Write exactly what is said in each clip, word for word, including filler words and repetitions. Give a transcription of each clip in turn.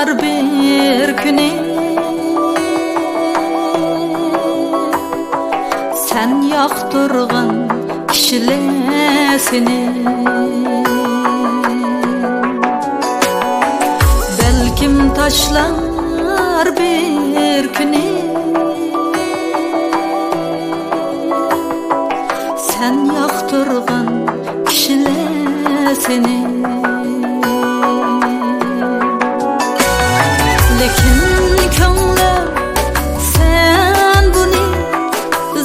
بىر كۈنى سەن ياقتۇرغان كىشىلەر سېنى بەلكىم تاشلار بىر كۈنى. سەن ياقتۇرغان كىشىلەر سېنى. لېكىن كۆڭلۈم، سەن بۇنى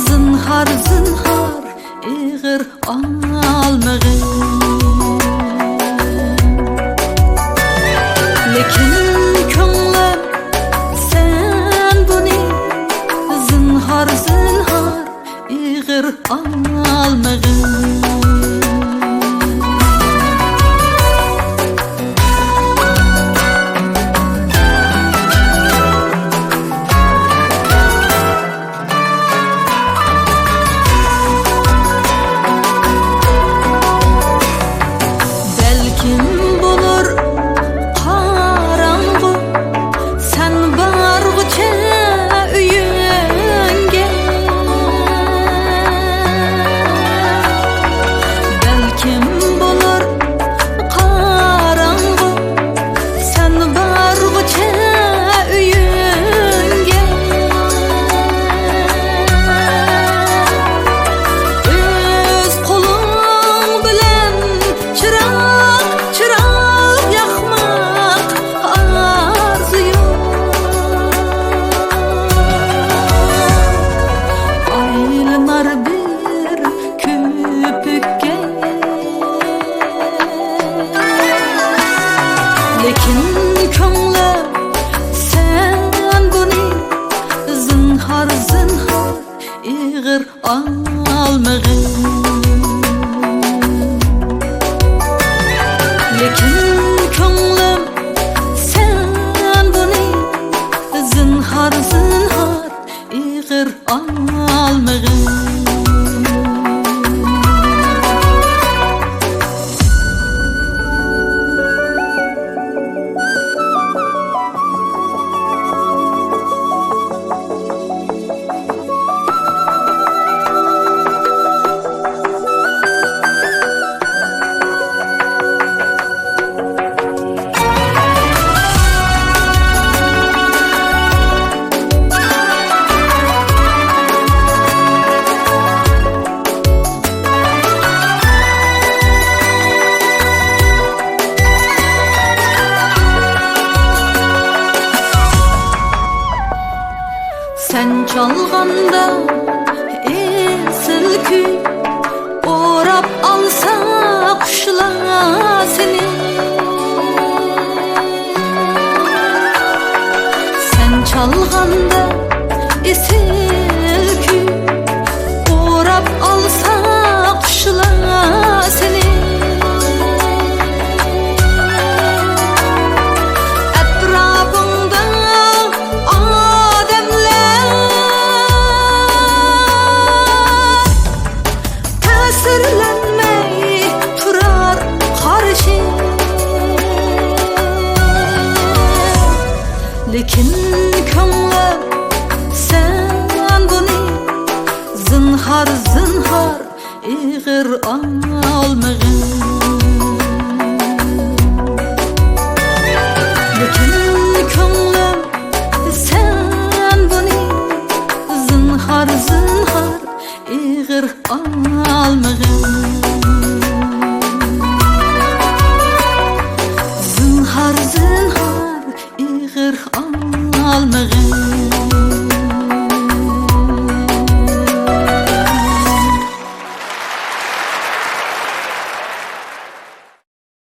زىنھار، زىنھار ئېغىر ئالمىغىن. لېكىن كۆڭلۈم، سەن بۇنى زىنھار، زىنھار ئېغىر ئالمىغىن. بەلكىم بولۇر قاراڭغۇ سەن بارغۇچە ئۆيۈڭگە. بەلكىم بولۇر قاراڭغۇ سەن بارغۇچە ئۆيۈڭگە. ئۆز قولۇڭ بىلەن چىراغ، چىراغ ياقماق ئارزۇيۇم. ئايلىنار بىر كۆپۈككە. لېكىن كۆڭلۈم، سەن بۇنى زىنھار، زىنھار ئېغىر ئالمىغىن. لېكىن كۆڭلۈم، سەن بۇنى زىنھار، زىنھار ئېغىر ئالمىغىن. سەن چالغاندا ئېسىل كۈي، ئوراپ ئالسا قۇشلار سېنى. سەن چالغاندا ئېسىل كۈي، ئوراپ ئالسا قۇشلار سېنى. ئەتراپىڭدا ئادەملەر تەسىرلەنمەي تۇرار قارشى. لېكىن كۆڭلۈم، سەن بۇنى زىنھار، زىنھار ئېغىر ئالمىغىن. لېكىن كۆڭلۈم، سەن بۇنى زىنھار، زىنھار ئېغىر ئالمىغىن.